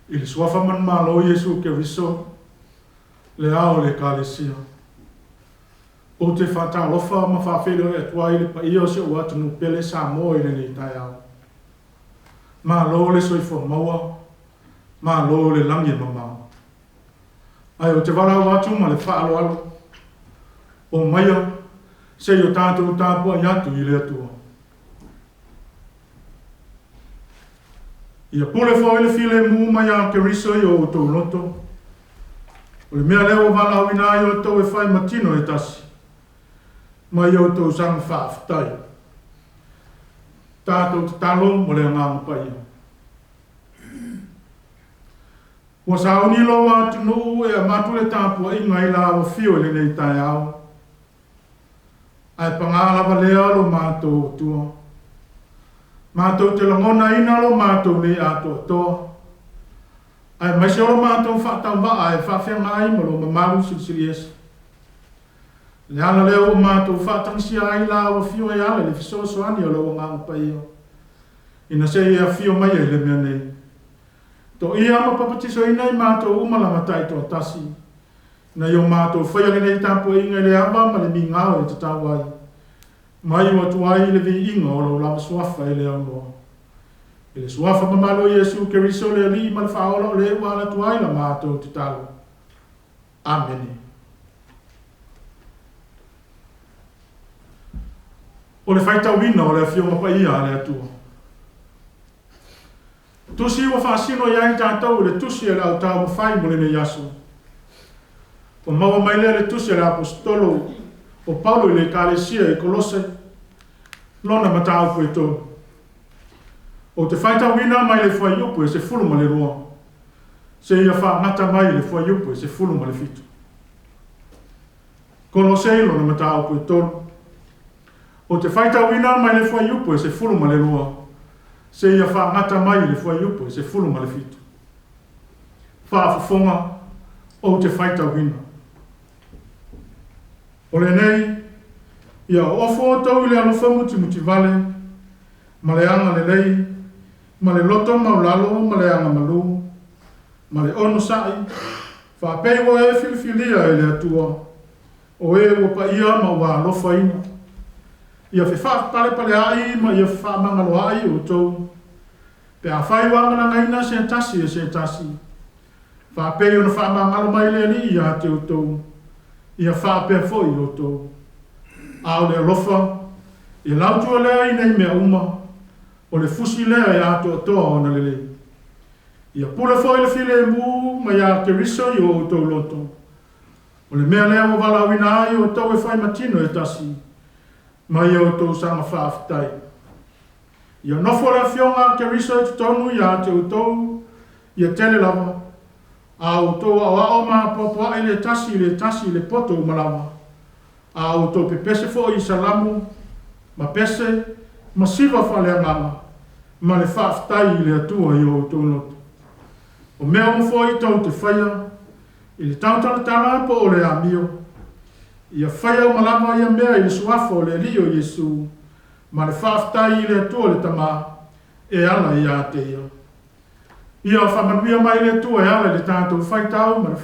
I le Suafa manumalo o Iesu Keriso, le Ao o le Ekalesia, ou te faatalofa ma faafeiloai atu ai i le paia o si ou atunuu pele Samoa i lenei taeao. Malo le soifua maua, malo le lagi e mamao. Ae ou te valaau atu ma le faaaloalo, omaia se i o tatou tapuai atu i le Atua. Ia pule foi le filemu mai a Keriso i o outou loto. O le mea lea ua valaauina ai outou e fai ma tino e tasi, ma i outou saga faafetai. Tatou tatalo mo le Agaga Paia. Ua sauni lou atunuu e avatu le tapuaiga i lau afio i lenei taeao. Ae pagā lava lea lo matou Atua. Matou te lagonaina lo matou nei atoatoa, aemaise o lo matou faatauvaa e faafeagai ma lo mamalu silisili ese. O le ala lea ua matou faatagisia ai lau afio e ala i le fesoasoani o lou Agaga Paia, ina se i e afio mai ai i le mea nei. Toia ma papatisoina i matou uma lava taitoatasi, Nai o matou faia lenei tapuaiga i le ava ma le migao e tatau ai, ma iu atu ai i le viiga o lou lava suafa e le aunoa. I le suafa mamalu o Iesu Keriso le Alii ma le Faaola o le ua ala atu ai la matou tatalo. Amene. O le faitauina o le Afioga Paia a le Atua. Tusi ua faasino i ai tatou i le tusi a le Au Taumafai mo lenei aso. Ua maua mai lea le tusi a le Aposetolo o Paulo i le Ekalesia i Kolose, lona mataupu e tolu. Ou te faitauina mai le fuaiupu e 12 seia faagata mai i le fuaiupu e 17. Kolose lona mataupu e tolu. Ou te faitauina mai le fuaiupu e 12 seia faagata mai i le fuaiupu e 17. Faafofoga, ou te faitauina. O lenei, ia oofo outou i le alofa mutimutivale, ma le agalelei, ma le loto maulalo ma le agamalu, ma le onosai, faapei ua e filifilia e le Atua, o e ua paia ma ua alofaina. Ia fefaapalepaleaʻi ma ia fefaamagaloaʻi outou, pe afai ua agalagaina se tasi e se tasi, faapei ona faamagalo mai le Alii ia te outou, ia faapea foi outou. A o le alofa, e lautua lea i nei mea uma, o le fusi lea e atoatoa ona lelei. Ia pule foi le filemu mai a Keriso i o outou loto. O le mea lea ua valaauina ai outou e fai ma tino e tasi, ma ia outou saga faafetai. Ia nofo le Afioga a Keriso i totonu ia te outou, ia tele lava, a outou aoao ma apoapoaʻi le tasi i le tasi i le poto uma lava, a outou pepese foi i salamo, ma pese, ma siva faaleagaga, ma le faafetai i le Atua i o outou loto. O mea uma foi tou te faia, i le tautalatala po o le amio, ia faia uma lava ia mea i le suafa o le Alii o Iesu, ma le faafetai i le Atua le Tama, e ala ia te ia. Ia faamanuia mai le Atua e ala i le tatou faitau ma le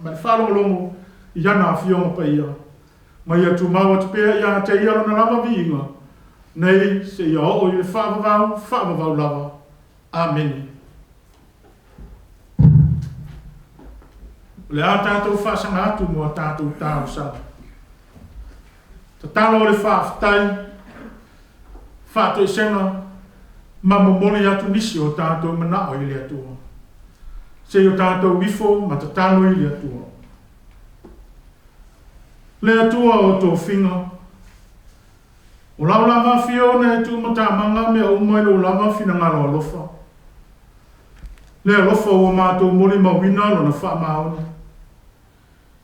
ma le faalogologo i ana Afioga Paia, ma ia tumau atu pea ia te ia lona lava viiga, nei seia oo i le faavavau faavavau lava. Amene. O le a tatou faasaga atu mo a tatou talosaga. Tatalo o le faafetai, faatoesega ma momoli atu nisi o tatou manao i le Atua. Se i o tatou ifo ma tatalo i le Atua. Le Atua o tofiga, o lau lava afio na e tuumatamaga mea uma i lou lava finagalo alofa. Le alofa ua matou molimauina lona faamaoni.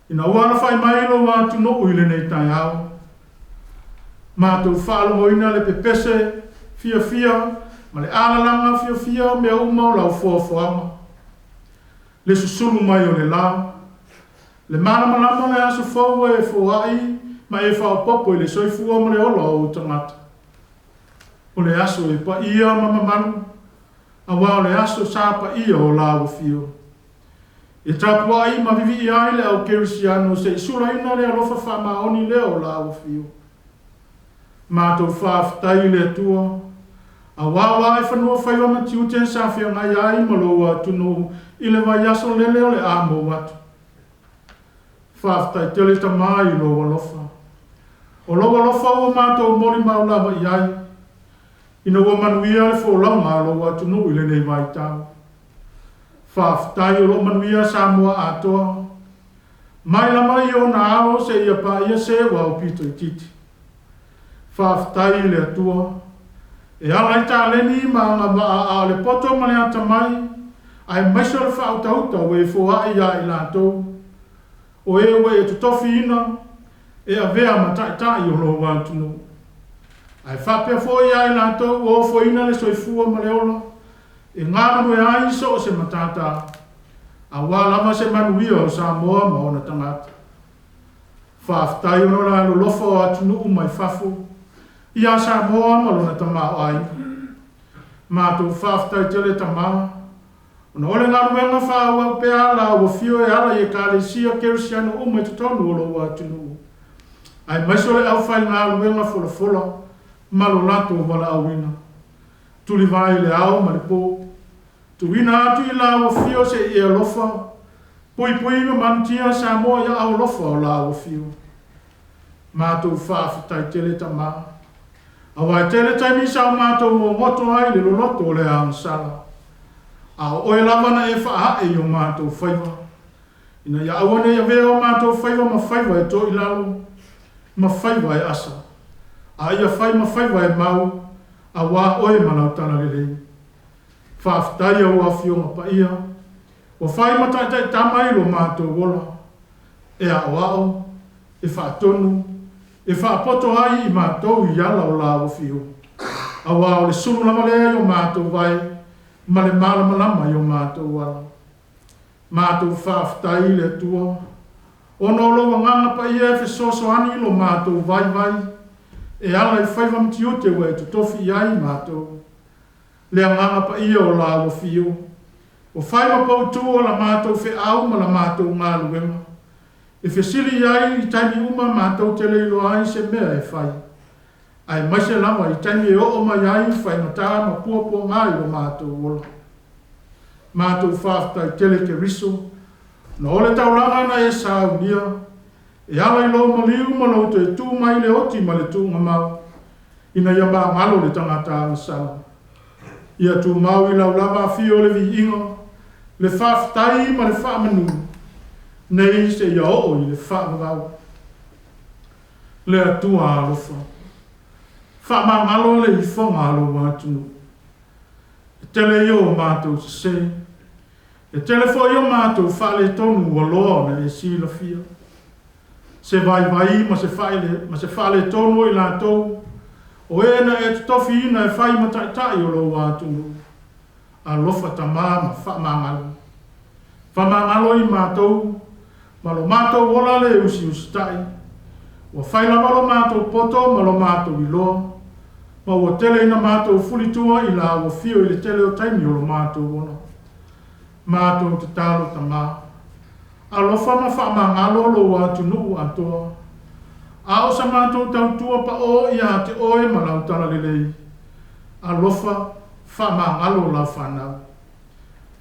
Ina ua alafai mai lou atunuu i lenei taeao, matou faalogoina le pepese fiafia ma le alalaga fiafia o mea uma o lau foafoaga, le susulu mai o le la, le malamalama o le aso fou ua e foai ma e faaopoopo i le soifua ma le ola o ou tagata. O le aso e paia ma mamalu. Auā o le aso sa paia o lāua afio. E tapuai ma vivii ai le au kerisiano se i sulaina le alofa faamaoni lea o lāua afio. Matou faafetai i le Atua, auā ua ae fanua faiva ma tiute sa feagai ai ma lou atunuu i le vaiaso lele o le a mou atu. Faafetai tele Tama i lou alofa. O lou alofa ua matou molimau lava i ai, ina ua manuia le folauga a lou atunuu i lenei vaitau. Faafetai o lo o manuia Samoa atoa, mai lava i ona ao seia paia se ua aupito itiiti. Faafetai i le Atua, e ala i taleni ma agavaa a o le poto ma le atamai, aemaise o le faautauta ua e foai ia i latou, o e ua e totofiina e avea ma taitai o lou atunuu. Ae faapea foi ia i latou ua ofoina le soifua ma le ola e galulue ai i so o se matata, aua lava se manuia o Samoa ma ona tagata. Faafetai ona o le alolofa o atunuu mai fafo ia Samoa ma lona tamaoaiga. Matou faafetai tele Tama, ona o le galuega faaauau pea a la ua fio e ala i Ekalesia Kerisiano uma i totonu o lou atunuu, aemaise o le aufaigaluega folafola ma lo latou valaauina. Tulivae i le ao ma le po. Tuuina atu i la ua fio se i e alofa, puipui ma malutia Samoa i aao alofa o la ua fio. Matou faafetai tele Tama. Aua e tele taimi sa o matou gogoto ai i le loloto o le agasala. A o oe lava na e faahae i o matou faiva, ina ia aua ne i avea o matou faiva ma faiva e to i lalo, ma faiva e asa, a ia fai ma faiva e mau, auā oe ma lau talalelei. Faafetai i au Afioga Paia, ua fai ma taitaitama i lo matou ola, e aoao, e faatonu, e faapoto ai i matou i ala o la afio, auā o le sulu lava lea i o matou vae ma le malamalama i o matou ala. Matou faafetai i le Atua, ona o lou Agaga Paia e fesoasoani i lo matou vaivai, e ala i faiva ma tiute ua e totofi i ai matou. Le Agaga Paia o la ua fio, ua fai ma poutu o la matou feau ma la matou galuega, e fesili i ai i taimi uma matou te le iloa ai se mea e fai, aemaise lava i taimi e oo mai ai faigata ma puapuaga i lo matou ola. Matou faafetai tele Keriso, ona o le taulaga na e saunia, e ala i lou maliu ma lou toe tu mai i le oti ma le tuugamau, ina ia magalo le tagata agasala. Ia tumau i lau lava afio le viiga, le faafetai ma le faamanu, nei seia oo i le faavavau. Le Atua alofa, faamagalo le ifoga a lou atunuu. E tele ia o matou sesē, e tele foi o matou faaletonu ua loa ona e silafia. Se vaivai ma se ma se faaletonu o i latou, o e na e totofiina e fai ma taitai o lou atunuu. Alofa Tama ma faamagalo. Faamagalo i matou ma lo matou ola le usiusitai. Ua fai lava lo matou poto ma lo matou iloa, ma ua tele ina matou fulitua i la ua fio i le tele o taimi o lo matou ola. Matou tatalo Tama, alofa ma faamagalo lou atunuu atoa, a o sa matou tautua paʻō ia te oe ma lau talalelei. Alofa, faamagalo lau fanau.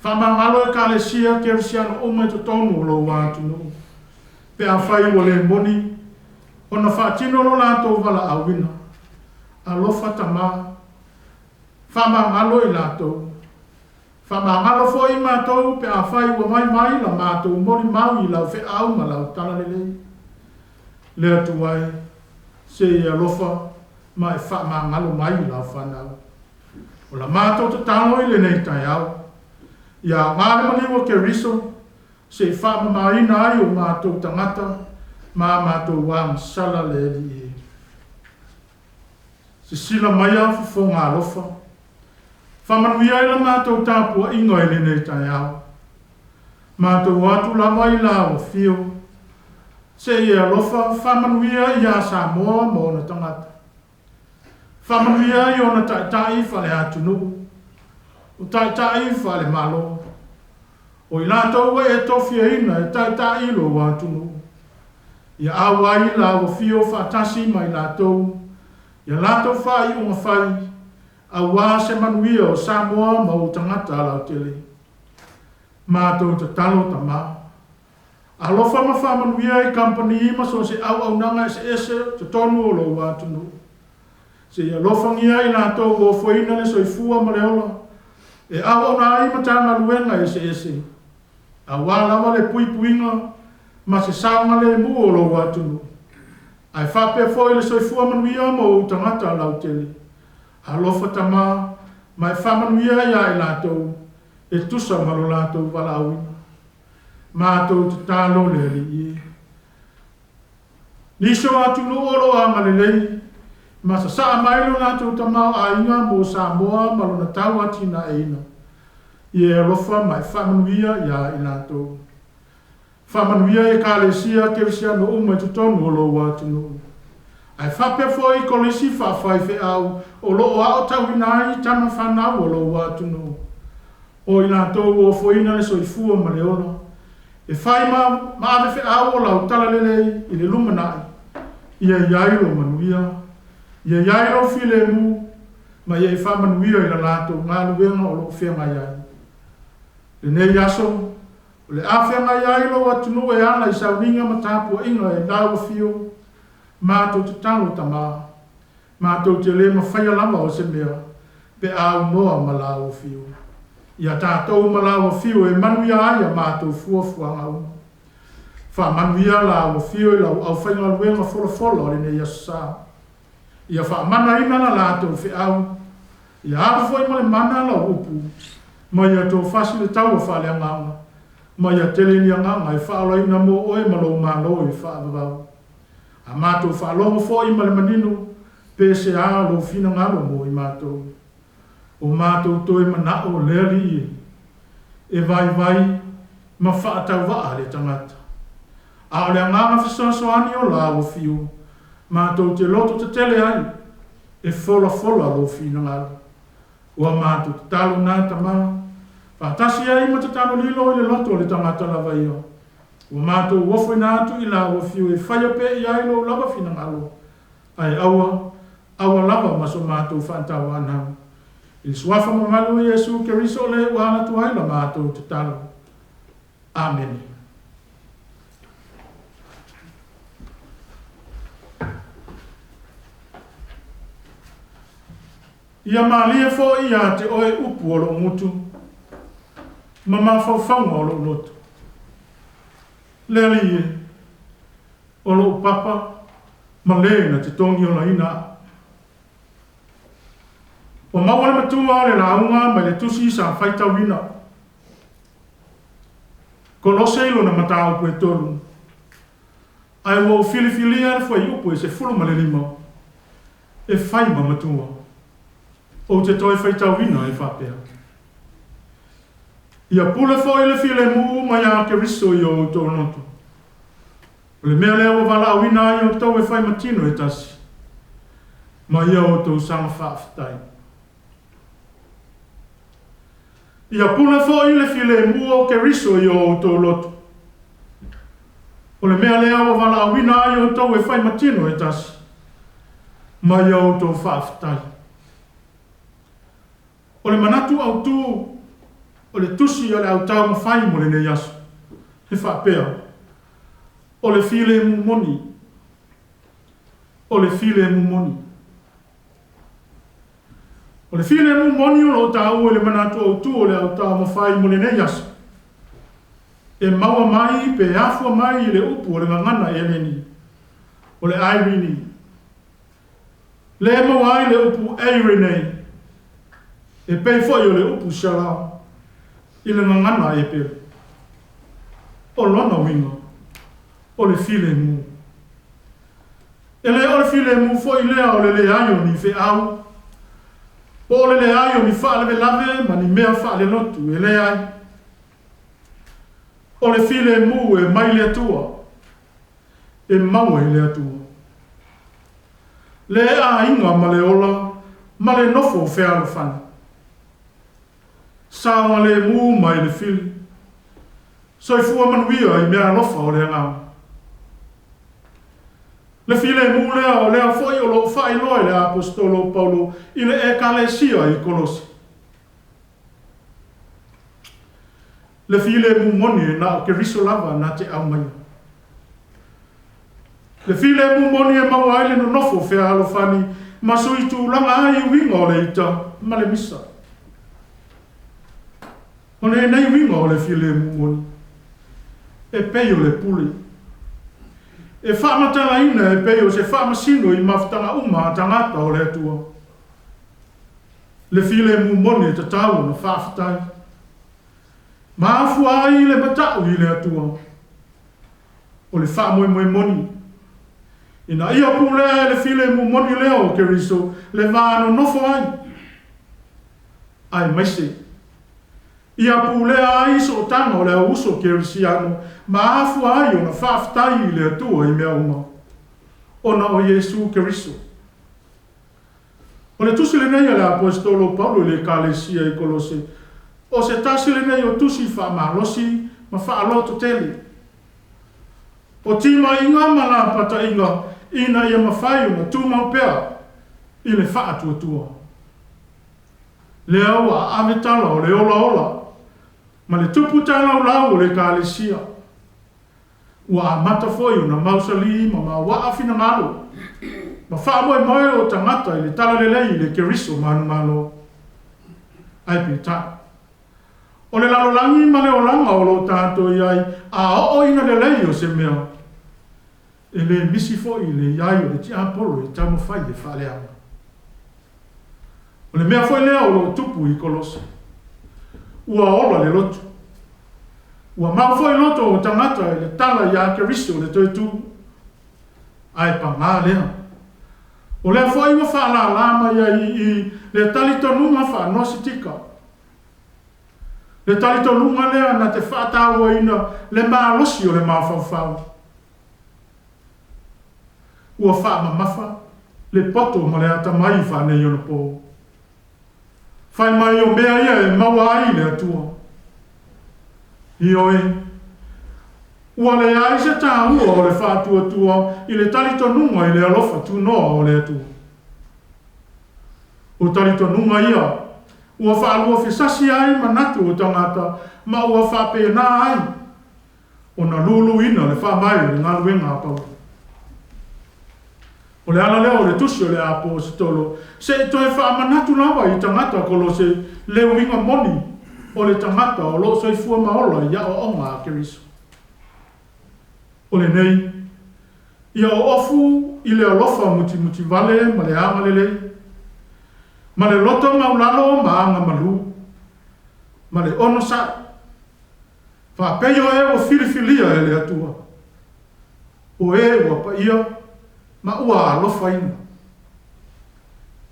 Faamagalo Ekalesia Kerisiano uma i totonu o lou atunuu, pe afai ua le moni ona faatino lo latou valaauina. Alofa Tama, faamagalo i latou. Faamagalo foi i matou pe afai ua vaivai la matou molimau i lau feau ma lau talalelei. Le Atua e, se i e alofa ma e faamagalo mai i lau fanau. O la matou tatalo i lenei taeao, ia aoga le maliu o Keriso se i faamamaina ai o matou tagata ma a matou agasala le Alii e. Sisila maia fofoga alofa, faamanuia ai la matou tapuaiga i lenei taeao. Matou o atu lava i la ua fio, se i e alofa faamanuia ia Samoa ma ona tagata. Faamanuia i ona taitai faale-atunuu. O taitai faale-Malo, o i latou ua e tofiaina e taitai lou atunuu, ia auai lau afio faatasi ma i latou i a latou faaiuga fai, aua se manuia o Samoa ma ou tagata lautele. Matou tatalo Tama. Alofa ma faamanuia i kamupani ma so o se auaunaga eseese o totonu o lou atunuu. Se i alofagia i latou ua ofoina le soifua ma le ola e auauna ai Matagaluega eseese, aua lava le puipuiga ma se saogalemu o lou atunuu, ae faapea foi le soifua manuia mo ou tagata lautele. Alofa Tama ma e faamanuia ia i latou e tusa ma lo latou valaauina. Matou tatalo le Alii e. Nisi o atunuu o lo o agalelei ma sasaa mai lo latou tamaoaiga mo Samoa ma lona tauatinaeina. Ia e alofa ma e faamanuia ia i latou. Faamanuia i Ekalesia Kerisiano uma i totonu o lou atunuu. Ae faapea foi i kolisi faafaifeau o lo o aotauina ai tama fanau o lou atunuu. O i latou ua ofoina le soifua ma le ola, e fai ma ma ave feau o lau talalelei i le lumanai, ia i ai lou manuia, ia i ai lou filemu, ma ia e faamanuia i la latou galuega o lo o feagai ai. Lenei aso, o le a feagai ai lou atunuu e ala i sauniga ma tapuaiga i lau afio, matou tatalo Tama, matou te le mafaia lava o se mea pe a aunoa ma lau afio. Ia tatou ma lau afio e manuia ai a matou fuafuaga uma. Faamanuia lau afio i lau aufaigaluega folafola o lenei Aso Sa. Ia faamanaina la latou feau, ia alu foi ma le mana lau upu, ma ia tofasi le taua faaleagaga, ma ia tele ni agaga e faaolaina mo oe ma lou Malo i le faavavau. A matou faalogo foi ma le manino, pe se a lou finagalo mo i matou. O matou toe manao le Alii e, e vaivai ma faatauvaa le tagata. A o le agaga fesoasoani o lau afio, matou te loto tetele ai, e folafola lou finagalo. Ua matou tatalo na Tama, faatasi ai ma tatalo lilo i le loto o le tagata lava ia. Ua matou ofoina atu i lau afio e faia pea i ai lou lava finagalo, ae aua, aua lava ma so matou faatauanau. I le Suafa mamalu o Iesu Keriso le ua ala atu ai la matou tatalo. Amene. Ia malie foi ia te oe upu o lou gutu ma mafaufauga o lou loto. Le Alii e, o lou papa ma le na te togiolaina au. Ua maua le matua o le lauga mai le tusi sa faitauina. Kolose i lona mataupu e tolu, ae ua ou filifilia le fuaiupu e 15 e fai ma matua. Ou te toe faitauina e faapea. Ia pule foi le filemu mai ia Keriso i o outou loto. O le mea lea ua valaauina ai outou e fai ma tino e tasi, ma ia outou saga faafetai. Ia pule foi le filemu o Keriso i o outou loto. O le mea lea ua valaauina ai outou e fai ma tino e tasi, ma ia outou faafetai. O le manatu autu o le tusi a le au taumafai mo lenei aso, e faapea, O le filemu moni. O le filemu moni. O le filemu moni o lo o taua i le manatu autu o le au taumafai mo lenei aso, e maua mai pe afua mai i le upu o le gagana Eleni, o le eirene. Lea e maua ai le upu eirene, e pei foi o le upu shalom i le gagana Eperu. O lona uiga, o le filemu. E le o le filemu foi lea o le leai o ni feau, po o le leai o ni faalavelave ma ni mea faalelotu, e leai. O le filemu e mai le Atua, e maua i le Atua. Le aiga ma le ola ma le nofo fealofani. Saogalemu mai le fili. Soifua manuia i meaalofa o le Agaga. Le filemu lea o lea foi o lo o faailoa e le Aposetolo o Paulo i le Ekalesia i Kolose. Le filemu moni e na o Keriso lava na te aumaia. Le filemu moni e maua ai le nonofo fealofani ma sui tulaga ai uiga o le ita ma le misa. O lenei uiga o le filemu moni, e pei o le pule. E faamatalaina e pei o se faamasino i mafutaga uma a tagata o le Atua. Le filemu moni e tatau ona faafetai. Ma afua ai le mata'u i le Atua. O le faamoemoe moni, ina ia pulea e le filemu moni lea o Keriso le va nonofo ai, aemaise ia pulea ai sootaga o le au uso kerisiano ma afua ai ona faafetai i le Atua i mea uma, ona o Iesu Keriso. O le tusi lenei a le Aposetolo o Paulo i le Ekalesia i Kolose, o se tasi lenei o tusi faamalosi ma faalototele. O timaiga ma lapataiga ina ia mafai ona tumau pea i le faatuatua. Lea ua aave tala o le olaola ma le tupu talaulau o le Ekalesia. Ua amata foi ona mausali ma maoaa finagalo ma faamoemoe o tagata i le talalelei i le Keriso manumalo. Ae peitai, o le lalolagi ma le olaga o lo o tatou i ai a oo ina lelei o se mea, e le misi foi le i ai o le tiapolo e taumafai e faaleaga. O le mea foi lea o lo o tupu i Kolose. Ua ola le lotu. Ua mau foi loto o tagata i le tala ia Keriso le toe tu. Ae pagā lea, o lea foi ua faalālā mai ai i i le talitonuga faa-Nositika. Le talitonuga lea na te faatauaina le malosi o le mafaufau. Ua faamamafa le poto ma le atamai faaneionapo. Fai mai o mea ia e maua ai le Atua. Ioe, ua leai se taua o le faatuatua i le talitonuga i le alofa tunoa o le Atua. O talitonuga ia ua faaluafesasi ai manatu o tagata ma ua faapena ai ona luluina le faavae o le galuega a Paulo. O le ala lea o le tusi o le Aposetolo, se i toe faamanatu lava i tagata Kolose le uiga moni o le tagata o lo o soifua ma ola i aoaoga a Keriso. O lenei, ia oofu i le alofa mutimutivale ma le agalelei, ma le loto maulalo ma agamalu, ma le onosai, faapei o e ua filifilia e le Atua, o e ua paia ma ua alofaina.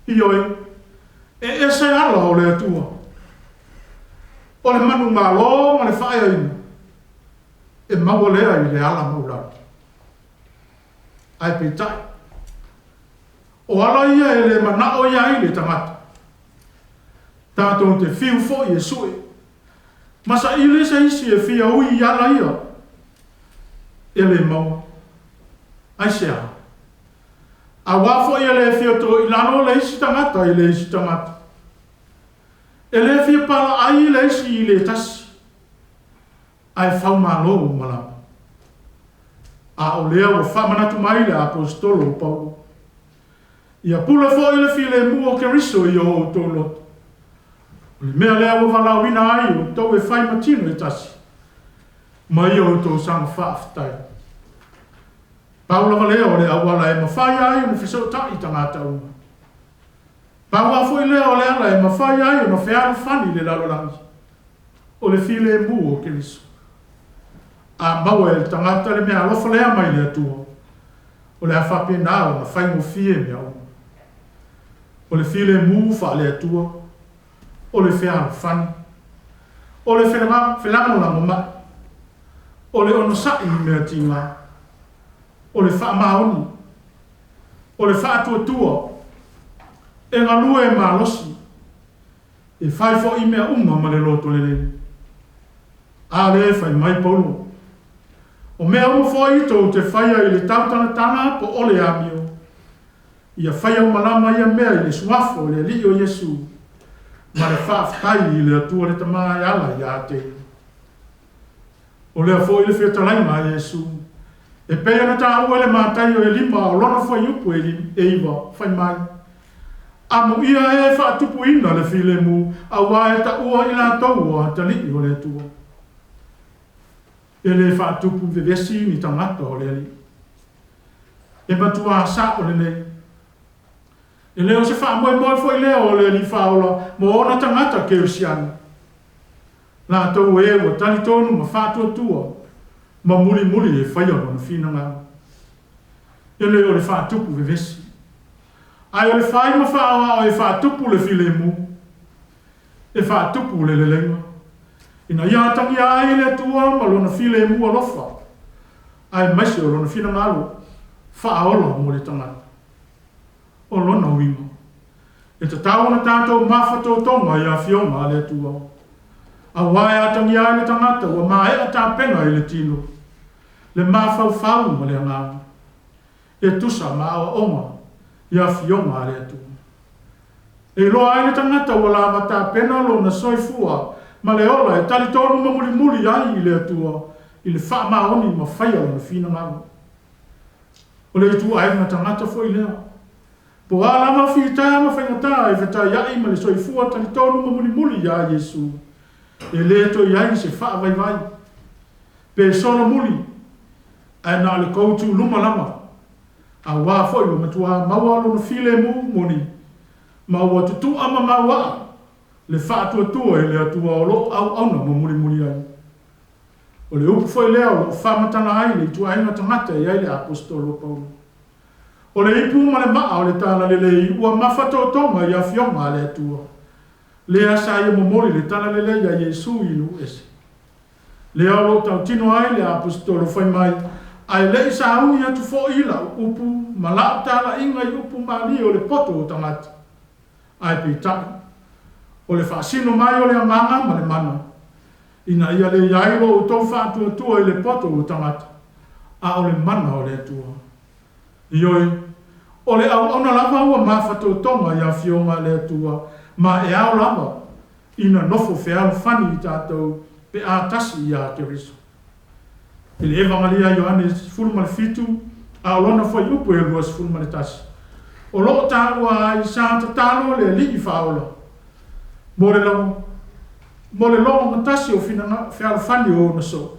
Ioe, e ese ala o le Atua, o le manumalo ma le faaeaina, e maua lea i le ala maulalo. Ae peitai, o ala ia e le manao i ai le tagata. Tatou te fiu foi e sue, ma saili se isi e fia ui i ala ia, e le maua. Aisea? Auā foi e le fia toilalo le isi tagata i le isi tagata. E le fia palaai le isi i le tasi, ae faumalo uma lava. A o lea ua faamanatu mai le Aposetolo o Paulo, Ia pule foi le filemu o Keriso i o outou loto. O le mea lea ua valaauina ai outou e fai ma tino e tasi, ma ia outou saga faafetai. Pau lava lea o le auala e mafai ai ona fesootai tagata uma. Pau lava foi lea o le ala e mafai ai ona fealofani le lalolagi, o le filemu o Keriso. A maua e le tagata le meaalofa lea mai le Atua, o le a faapena ona faigofie mea uma. O le filemu faale-Atua, o le fealofani, o le felagolagomai, o le onosai i mea tiga, o le faamaoni, o le faatuatua, e galue malosi, E fai foʻi mea uma ma le loto lelei. A lea e fai mai Paulo, O mea uma foʻi tou te faia i le tautalatala po o le amio, ia faia uma lava ia mea i le Suafa o le Alii o Iesu, ma le faafetai i le Atua le Tama e ala ia te Ia. O lea foi le fetalaiga a Iesu, e pei ona taua i le Mataio e lima o lona fuaiupu e 9, fai mai, Amuia e e faatupuina le filemu, auā e taua i latou o atalii o le Atua. E le faatupu vevesi ni tagata o le Alii. E matuā sa'o lenei. E le o se faamoemoe foi lea o le Alii Faaola mo ona tagata Kerisiano. Latou e ua talitonu ma faatuatua ma mulimuli e faia lona finagalo. E le o le faatupu vevesi, ae o le fai ma faaoao e faatupu le filemu, e faatupu le leleiga, ina ia atagia ai le Atua ma Lona filemu alofa, aemaise o Lona finagalo faaola mo le tagata. O lona uiga, e tatau ona tatou mafatotoga i Afioga a le Atua, auā e atagia ai le tagata ua maea tapena i le tino, le mafaufau ma le agaga, e tusa ma aoaoga i Afioga a le Atua. E iloa ai le tagata ua lava tapena lona soifua ma le ola e talitonu ma mulimuli ai i le Atua i le faamaoni ma faia lona finagalo. O le ituaiga tagata foi lea. Po o a lava fita ma faigata e fetaiaʻi ma le soifua talitonu ma mulimuli iā Iesu, e le toe i ai se faavaivai, pe solomuli, ae na o le kou tuluma lava, auā foi ua matuā maua lona filemu moni, ma ua tutuʻa ma mauaʻa le faatuatua i le Atua o lo o auauna ma mulimuli ai. O le upu foi lea o lo o faamatala ai le ituaiga tagata e i ai le Aposetolo o Paulo. O le ipu ma le maa o le talalelei ua mafatotoga i Afioga a le Atua, lea sa ia momoli le talalelei a Iesu i nuu ese. Lea o lo o tautino ai le Aposetolo fai mai, Ae le i sauni atu foi lau upu ma lau talaiga i upu malie o le poto o tagata. Ae peitai, o le faasino mai o le Agaga ma le mana, ina ia le i ai lo outou faatuatua i le poto o tagata, a o le mana o le Atua. Ioe, o le auauna lava ua mafatotoga i Afioga a le Atua, ma e ao lava ina nofo fealofani i tatou pe a tasi iā Keriso. I le Evagalia a Ioane 17, a o lona fuaiupu e 21, o lo o taua ai sa tatalo le Alii Faaola mo le mo le logogatasi o fealofani o ona soo.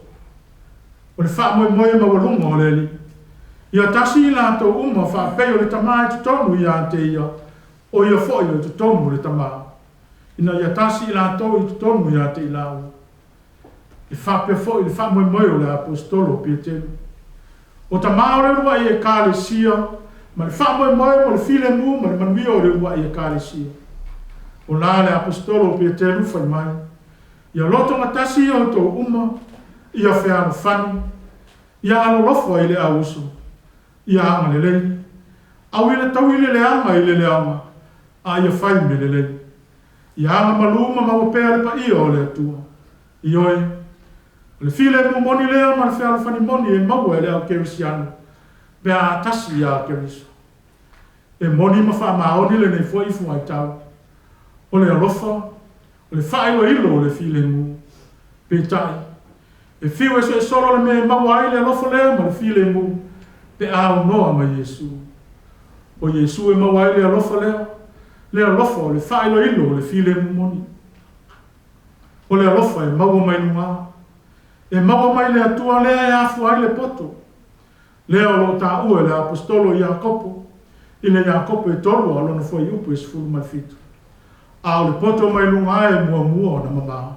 O le faamoemoe maualuga o le Alii, ia tasi i latou uma faapei o le Tama i totonu ia te ia, o ia foi o i totonu o le Tama, ina ia tasi i latou i totonu ia te i lāua. E faapea foi le faamoemoe o le Aposetolo o Petelu. O Tama o le uluai Ekalesia, ma le faamoemoe mo le filemu ma le manuia o le uluai Ekalesia. O la le Aposetolo o Petelu fai mai, Ia lotogatasi outou uma, ia fealofani, ia alolofa i le auuso, ia agalelei, auila taui le leaga i le leaga, a ia fai mea lelei. Ia agamalu ma maua pea le paia o le Atua. Ioe, o le filemu moni lea ma le fealofani moni e maua e le au Kerisiano pe a tasi iā Keriso. E moni ma faamaoni lenei foi fuaitau. O le alofa, o le faailoilo o le filemu. Peitai, e fiu e suesolo le mea e maua ai le alofa lea ma le filemu pe a aunoa ma Iesu. O Iesu e maua ai le alofa lea, le alofa o le faailoilo o le filemu moni. O le alofa e maua mai lugā. E maua mai le Atua lea e afua ai le poto, lea o lo o taua e le Aposetolo Iakopo, i le Iakopo e tolu a o lona fuaiupu e 17. A o le poto mai lugā e muamua ona mamā.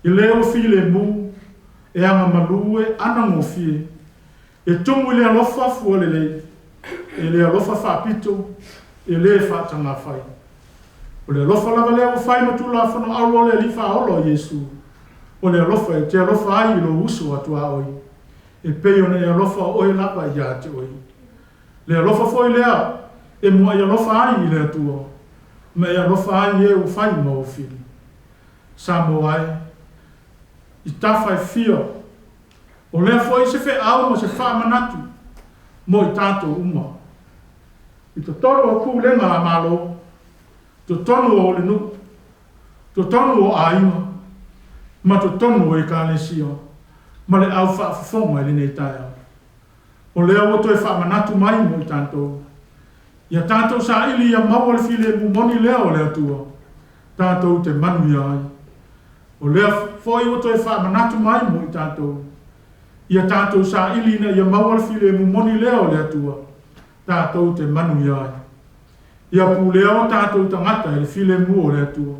I le ua filemu, e agamalu, e anagofie, e tumu i le alofa fua lelei, e le alofa faapito, e le faatagafai. O le alofa lava lea ua fai ma Tulafono auro o le Alii Faaola o Iesu, o le alofa e te alofa ai i lou uso a tuaoi, e pei ona e alofa oe lava ia te oe. Le alofa foi lea e muai alofa ai i le Atua. ma e alofa ai i e ua fai ma ou fili. Samoa e, i tafa e fia, o lea foi se feau ma se faamanatu mo i tatou uma. I totonu o pulega a Malo, totonu o le nuu, totonu o aiga, ma totonu o ekalesia, ma le au faafofoga i lenei taeao. O lea ua toe faamanatu mai mo i tatou. Ia tatou saili ia maua le filemu moni lea o le Atua, tatou te manuia ai. O lea foi ua toe faamanatu mai mo i tatou. Ia tatou saili ina ia maua le filemu moni lea o le Atua, tatou te manuia ai. Ia pulea o tatou tagata i le filemu o le Atua.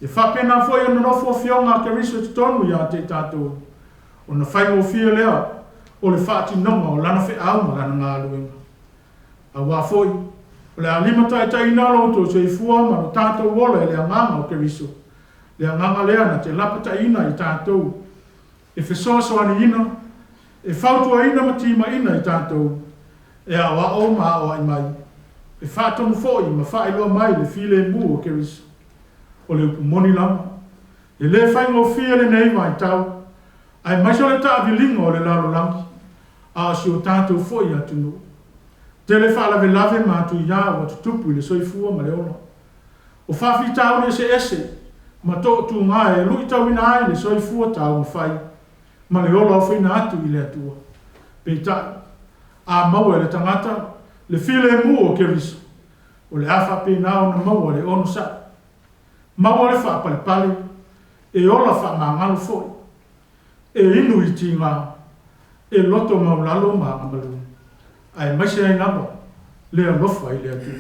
Ia faapena foi ona nofo afioga a Keriso i totonu ia te i tatou, ona faigofie lea o le faatinoga o lana feau ma lana galuega. Auā foi, o le a limataitaiina lo outou soifua ma lo tatou ola i le agaga o Keriso, le agaga lea na te lapataiina i tatou, e fesoasoaniina, e fautuaina ma timaiina i tatou, e aoao ma aoai mai, e faatonu foi ma faailoa mai le filemu o Keriso. O le upu moni lava, e le faigofie lenei vaitau, aemaise o le taaviliga o le lalolagi, a o si o tatou foi atunuu. Tele faalavelave ma atuiā ua tutupu i le soifua ma le ola. O faafitauli eseese ma toatuga e luitauina ai le soifua taumafai ma le ola ofoina atu i le Atua. Peitai, a maua e le tagata le filemu o Keriso, o le a faapena ona maua le onosai, maua le faapalepale, e ola faamagalo foi, e inu i tiga, e loto maulalo ma agamalu, aemaise ai lava le alofa i le Atua.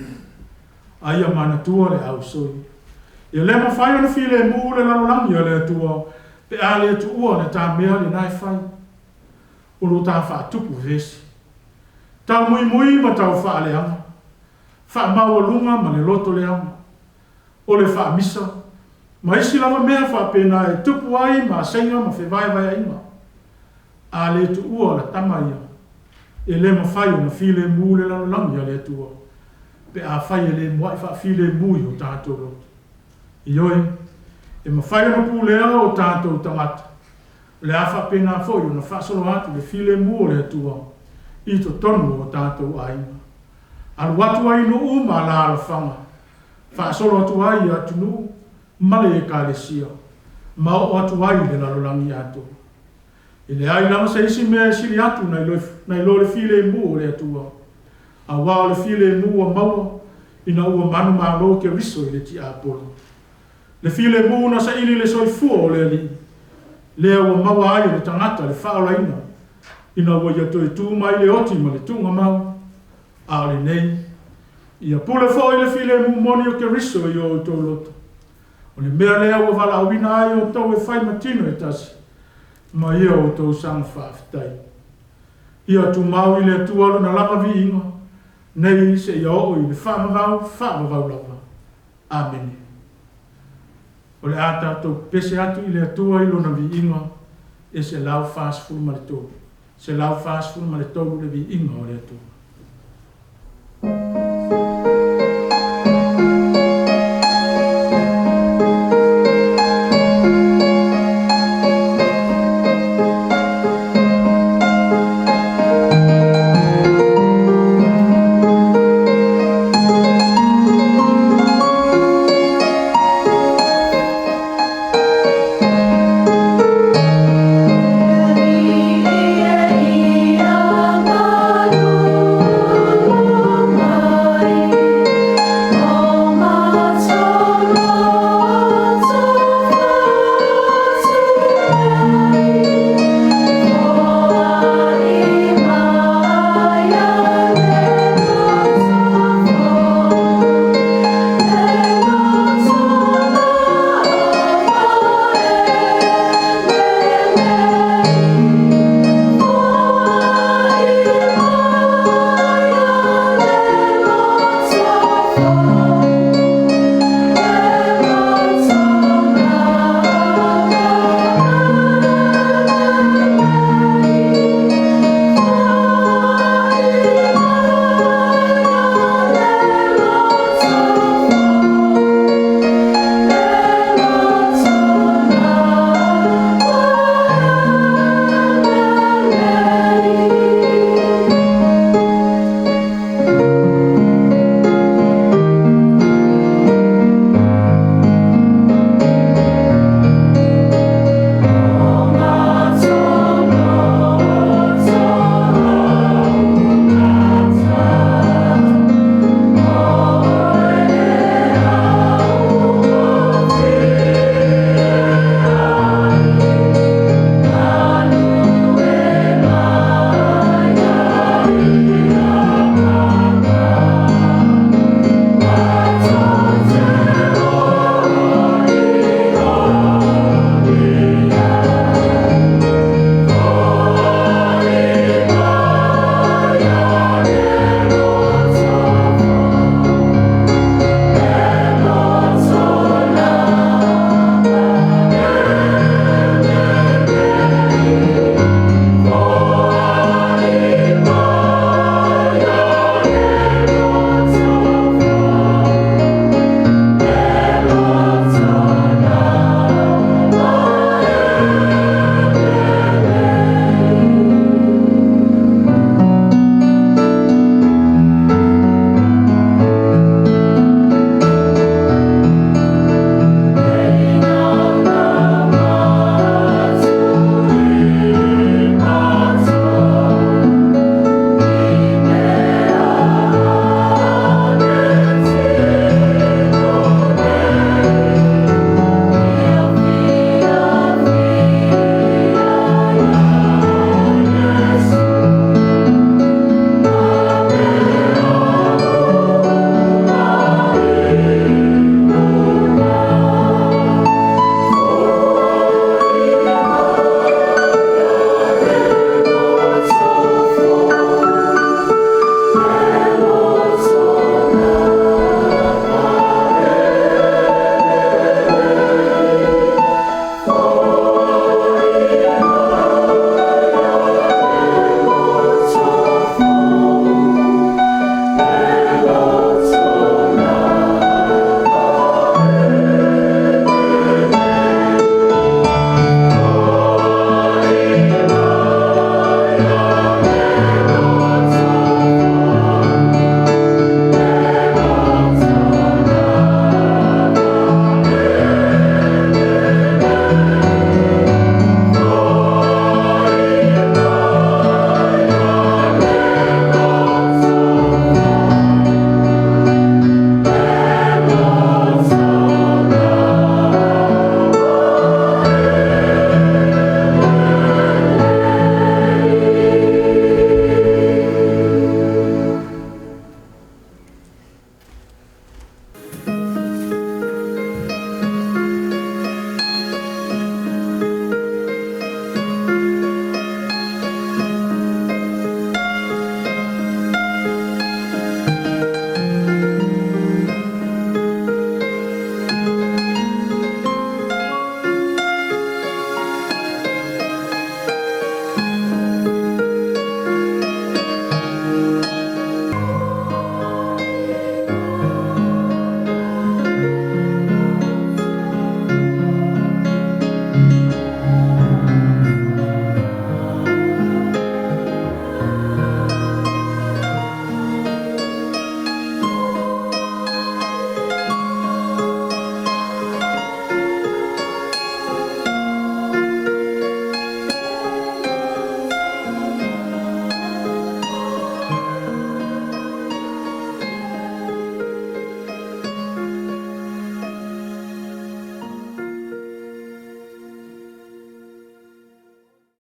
A ia manatua le ausoi. E le mafai ona filemu le lalolagi a le Atua pe a le tuua le ta mea lena e fai. O lo ta faatupu vevesi, taumuimui ma tau faaleaga, faamaualuga ma le loto leaga, o le faamisa, ma isi lava mea faapena e tupu ai maseiga ma fevaevaeaiga. A le tuua la tama ia, e le mafai ona filemu le lalolagi a le Atua, pe afai e le muai faafilemu i o tatou loto. Ioe, e mafai ona pulea o tatou tagata, o le a faapena foi ona faasolo atu le filemu o le Atua i totonu o tatou aiga. Alu atu ai i nuu ma alaalafaga, faasolo atu ai i atunuu ma le ekalesia, ma oo atu ai i le lalolagi atoa. E leai lava se isi mea e sili atu nai lo le filemu o le Atua, auā o le filemu ua maua ina ua manumalo Keriso i le tiapolo. Le filemu na saili i le soifua o le Alii, lea ua maua ai e le tagata le faaolaina ina ua ia toe tu mai le oti ma le tuugamau. A o lenei, ia pule foi le filemu moni o Keriso i o outou loto. O le mea lea ua valaauina ai outou e fai ma tino e tasi, ma ia outou saga faafetai. Ia tumau i le Atua lona lava viiga, nei seia oo i le faavavau faavavau lava. Amene. O le a tatou pepese atu i le Atua i lona viiga e 143. 143 le viiga o le Atua.